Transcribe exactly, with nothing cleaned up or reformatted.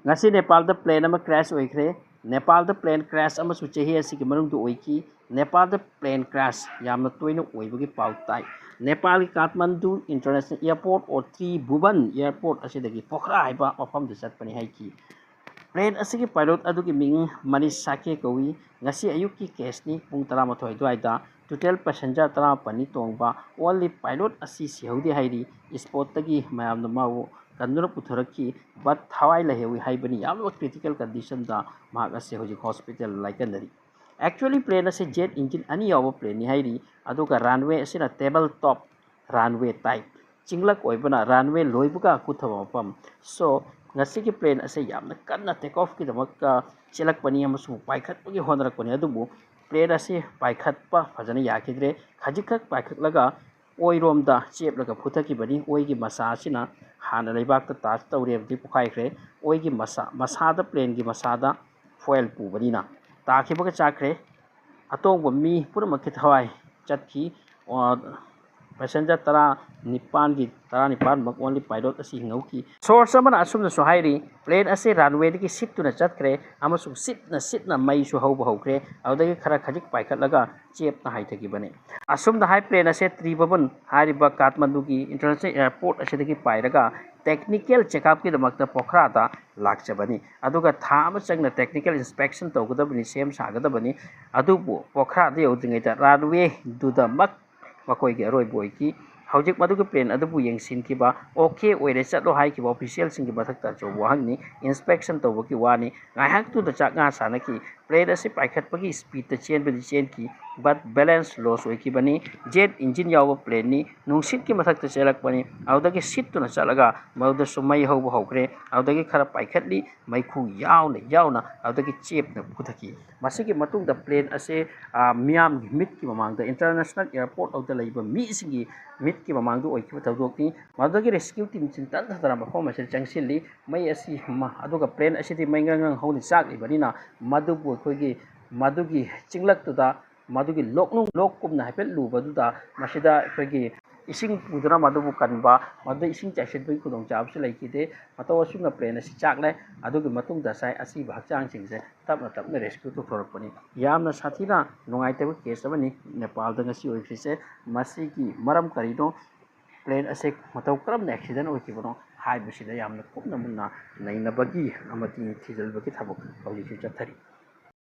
ꯉꯁꯤ ꯅꯦꯄꯥꯜꯗ plane ꯑꯃ crash ꯑꯣꯏꯈ꯭ꯔꯦ꯫ ꯅꯦꯄꯥꯜꯗ plane crash ꯑꯃꯁꯨ ꯆꯍꯤ ꯑꯁꯤꯒꯤ ꯃꯅꯨꯡꯗ ꯑꯣꯏꯈꯤ꯫ ꯅꯦꯄꯥꯜꯗ plane crash ꯌꯥꯝꯅ ꯇꯣꯏꯅ ꯑꯣꯏꯕꯒꯤ ꯄꯥꯎ ꯇꯥꯏ꯫ ꯅꯦꯄꯥꯜꯒꯤ ꯀꯥꯊꯃꯟꯗꯨ International Airport ꯑꯣꯔ ꯇ꯭ꯔꯤꯚꯨꯕꯟ Airport ꯑꯁꯤꯗꯒꯤ ꯄꯣꯈ꯭ꯔꯥ ꯍꯥꯏꯕ ꯃꯐꯝꯗ ꯆꯠꯄꯅꯤ ꯍꯥꯏꯈꯤ꯫ Plane ꯑꯁꯤꯒꯤ pilot ꯑꯗꯨꯒꯤ ꯃꯤꯡ ꯃꯅꯤꯁ ꯁꯥꯀꯦ ꯀꯧꯏ꯫ ꯉꯁꯤ ꯑꯌꯨꯛꯀꯤ crash ꯅꯤ, ꯄꯨꯡ ꯇꯔꯥꯃꯥꯊꯣꯏ ꯑꯗꯨꯋꯥꯏꯗ꯫ Total passenger ꯇꯔꯥꯃꯥꯄꯜꯅꯤ ꯇꯣꯡꯕ꯫ Only pilot ꯑꯁꯤ ꯁꯤꯍꯧꯗꯦ ꯍꯥꯏꯔꯤ꯫ Spot ꯇꯒꯤ ꯃꯌꯥꯝꯅ ꯃꯥꯕꯨ ꯀꯟꯗꯨꯅ ꯄꯨꯊꯣꯔꯛꯈꯤ, but ꯊꯋꯥꯏ ꯂꯩꯍꯧꯏ ꯍꯥꯏꯕꯅꯤ꯫ ꯌꯥꯝꯅ critical condition ꯗ ꯃꯍꯥꯛ ꯑꯁꯤ ꯍꯧꯖꯤꯛ hospital ꯂꯥꯏꯀꯠꯅꯔꯤ꯫ Actually plane ꯑꯁꯤ jet engine ꯑꯅꯤ ꯌꯥꯎꯕ plane ꯅꯤ ꯍꯥꯏꯔꯤ, ꯑꯗꯨꯒ runway ꯑꯁꯤꯅ table top runway type, ꯆꯤꯡꯂꯛ ꯑꯣꯏꯕꯅ runway ꯂꯣꯏꯕꯒ ꯀꯨꯊꯕ ꯃꯐꯝ꯫ So ꯉꯁꯤꯒꯤ plane ꯑꯁꯤ ꯌꯥꯝꯅ ꯀꯟꯅ take off ꯀꯤꯗꯃꯛꯇ ꯆꯦꯜꯂꯛꯄꯅꯤ ꯑꯃꯁꯨꯡ ꯄꯥꯏꯈꯠꯄꯒꯤ ꯍꯣꯠꯅꯔꯛꯄꯅꯤ, ꯑꯗꯨꯕꯨ plane ꯑꯁꯤ ꯄꯥꯏꯈꯠꯄ ꯐꯖꯅ ꯌꯥꯈꯤꯗ꯭ꯔꯦ꯫ ꯈꯖꯤꯛꯈꯛ ꯄꯥꯏꯈꯠꯂꯒ ꯑꯣꯏꯔꯣꯝꯗ ꯆꯦꯞꯂꯒ ꯐꯨꯊꯈꯤꯕꯅꯤ꯫ ꯑꯣꯏꯒꯤ ꯃꯁꯥ ꯑꯁꯤꯅ ꯍꯥꯟꯅ ꯂꯩꯕꯥꯛꯇ touch ꯇꯧꯔꯦ ꯑꯃꯗꯤ ꯄꯣꯈꯥꯏꯈ꯭ꯔꯦ꯫ ꯑꯣꯏꯒꯤ ꯃꯁꯥ, ꯃꯁꯥꯗ, plane ꯒꯤ ꯃꯁꯥꯗ foil ꯄꯨꯕꯅꯤꯅ ꯇꯥꯈꯤꯕꯒ ꯆꯥꯈ꯭ꯔꯦ꯫ ꯑꯇꯣꯡꯕ ꯃꯤ ꯄꯨꯝꯅꯃꯛꯀꯤ ꯊꯋꯥꯏ ꯆꯠꯈꯤ꯫ ꯑ, passenger ꯇꯔꯥ ꯅꯤꯄꯥꯟꯒꯤ, ꯇꯔꯥ ꯅꯤꯄꯥꯟꯃꯛ only pilot ꯑꯁꯤ ꯍꯤꯡꯍꯧꯈꯤ꯫ Source ꯑꯃꯅ ꯑꯁꯨꯝꯅꯁꯨ ꯍꯥꯏꯔꯤ, plane ꯑꯁꯤ runway ꯗꯒꯤ ꯁꯤꯠꯇꯨꯅ ꯆꯠꯈ꯭ꯔꯦ ꯑꯃꯁꯨꯡ ꯁꯤꯠꯅ ꯁꯤꯠꯅ ꯃꯩꯁꯨ ꯍꯧꯕ ꯍꯧꯈ꯭ꯔꯦ꯫ ꯑꯗꯨꯗꯒꯤ ꯈꯔ ꯈꯖꯤꯛ ꯄꯥꯏꯈꯠꯂꯒ ꯆꯦꯞꯅ ꯍꯥꯏꯊꯈꯤꯕꯅꯤ꯫ ꯑꯁꯨꯝꯅ ꯍꯥꯏ, plane ꯑꯁꯦ ꯇ꯭ꯔꯤꯚꯨꯕꯟ ꯍꯥꯏꯔꯤꯕ ꯀꯥꯊꯃꯟꯗꯨꯒꯤ International Airport ꯑꯁꯤꯗꯒꯤ ꯄꯥꯏꯔꯒ technical check up ꯀꯤꯗꯃꯛꯇ ꯄꯣꯈ꯭ꯔꯥꯗ ꯂꯥꯛꯆꯕꯅꯤ꯫ ꯑꯗꯨꯒ ꯊꯥ ꯑꯃ ꯆꯪꯅ technical inspection ꯇꯧꯒꯗꯕꯅꯤ, ꯁꯦꯝ ꯁꯥꯒꯗꯕꯅꯤ꯫ ꯑꯗꯨꯕꯨ ꯄꯣꯈ꯭ꯔꯥꯗ ꯌꯧꯗ꯭ꯔꯤꯉꯩꯗ runway ꯗꯨꯗꯃꯛ ꯃꯈꯣꯏꯒꯤ ꯑꯔꯣꯏꯕ ꯑꯣꯏꯈꯤ꯫ ꯍꯧꯖꯤꯛ ꯃꯗꯨꯒꯤ plane ꯑꯗꯨꯕꯨ ꯌꯦꯡꯁꯤꯟꯈꯤꯕ, okay ꯑꯣꯏꯔꯦ, ꯆꯠꯂꯣ ꯍꯥꯏꯈꯤꯕ official ꯁꯤꯡꯒꯤ ꯃꯊꯛꯇ ꯑꯆꯧꯕ ꯋꯥꯍꯪꯅꯤ꯫ Inspection ꯇꯧꯕꯒꯤ ꯋꯥꯅꯤ꯫ ꯉꯥꯏꯍꯥꯛꯇꯨꯗ ꯆꯥꯛꯉꯥ ꯆꯥꯅꯈꯤ꯫ Plane ꯑꯁꯤ ꯄꯥꯏꯈꯠꯄꯒꯤ speed ꯇ ꯆꯦꯟꯕꯗꯤ ꯆꯦꯟꯈꯤ, but balance loss ꯑꯣꯏꯈꯤꯕꯅꯤ꯫ Jet engine ꯌꯥꯎꯕ plane ꯅꯤ, ꯅꯨꯡꯁꯤꯠꯀꯤ ꯃꯊꯛꯇ ꯆꯦꯜꯂꯛꯄꯅꯤ꯫ ꯑꯗꯨꯗꯒꯤ ꯁꯤꯠꯇꯨꯅ ꯆꯠꯂꯒ ꯃꯗꯨꯗꯁꯨ ꯃꯩ ꯍꯧꯕ ꯍꯧꯈ꯭ꯔꯦ꯫ ꯑꯗꯨꯗꯒꯤ ꯈꯔ ꯄꯥꯏꯈꯠꯂꯤ, ꯃꯩꯈꯨ ꯌꯥꯎꯅ ꯌꯥꯎꯅ ꯑꯗꯨꯗꯒꯤ ꯆꯦꯞꯅ ꯄꯨꯊꯈꯤ꯫ ꯃꯁꯤꯒꯤ ꯃꯇꯨꯡꯗ plane ꯑꯁꯦ, ꯑ, ꯃꯤꯌꯥꯝꯒꯤ ꯃꯤꯠꯀꯤ ꯃꯃꯥꯡꯗ, International Airport ꯑꯗꯨꯗ ꯂꯩꯕ ꯃꯤꯁꯤꯡꯒꯤ ꯃꯤꯠꯀꯤ ꯃꯃꯥꯡꯗ ꯑꯣꯏꯈꯤꯕ ꯊꯧꯗꯣꯛꯅꯤ꯫ ꯃꯗꯨꯗꯒꯤ rescue team ꯁꯤꯡ ꯇꯟꯊꯗꯅ ꯃꯐꯝ ꯑꯁꯤꯗ ꯆꯪꯁꯤꯜꯂꯤ꯫ ꯃꯩ ꯑꯁꯤ ꯃ-, ꯑꯗꯨꯒ plane ꯑꯁꯤꯗꯤ ꯃꯩ ꯉꯔꯪ ꯉꯔꯪ ꯍꯧꯅ ꯆꯥꯛꯂꯤꯕꯅꯤꯅ ꯃꯗꯨꯕꯨ ꯑꯩꯈꯣꯏꯒꯤ ꯃꯗꯨꯒꯤ ꯆꯤꯡꯂꯛꯇꯨꯗ ꯃꯗꯨꯒꯤ ꯂꯣꯛꯅꯨꯡ, ꯂꯣꯛ ꯀꯨꯝꯅ ꯍꯥꯏꯐꯦꯠ ꯂꯨꯕꯗꯨꯗ ꯃꯁꯤꯗ ꯑꯩꯈꯣꯏꯒꯤ ꯏꯁꯤꯡ ꯄꯨꯗꯨꯅ ꯃꯗꯨꯕꯨ ꯀꯟꯕ, ꯃꯗꯨꯗ ꯏꯁꯤꯡ ꯆꯥꯏꯁꯤꯟꯕꯒꯤ ꯈꯨꯗꯣꯡꯆꯥꯕꯁꯨ ꯂꯩꯈꯤꯗꯦ꯫ ꯃꯇꯧ ꯑꯁꯨꯝꯅ plane ꯑꯁꯤ ꯆꯥꯛꯂꯦ꯫ ꯑꯗꯨꯒꯤ ꯃꯇꯨꯡꯗ ꯉꯁꯥꯏ ꯑꯁꯤꯕ ꯍꯛꯆꯥꯡꯁꯤꯡꯁꯦ ꯇꯞꯅ ꯇꯞꯅ rescue ꯇꯧꯊꯣꯔꯛꯄꯅꯤ꯫ ꯌꯥꯝꯅ ꯁꯥꯊꯤꯅ ꯅꯨꯡꯉꯥꯏꯇꯕ case ꯑꯃꯅꯤ ꯅꯦꯄꯥꯜꯗ ꯉꯁꯤ ꯑꯣꯏꯈ꯭ꯔꯤꯁꯦ꯫ ꯃꯁꯤꯒꯤ ꯃꯔꯝ ꯀꯔꯤꯅꯣ? Plane ꯑꯁꯦ ꯃꯇꯧ ꯀꯔꯝꯅ accident ꯑꯣꯏꯈꯤꯕꯅꯣ ꯍꯥꯏꯕꯁꯤꯗ ꯌꯥꯝꯅ ꯀꯨꯞꯅ ꯃꯨꯟꯅ ꯅꯩꯅꯕꯒꯤ ꯑꯃꯗꯤ ꯊꯤꯖꯤꯟꯕꯒꯤ ꯊꯕꯛ ꯍꯧꯖꯤꯛꯁꯨ ꯆꯠꯊꯔꯤ꯫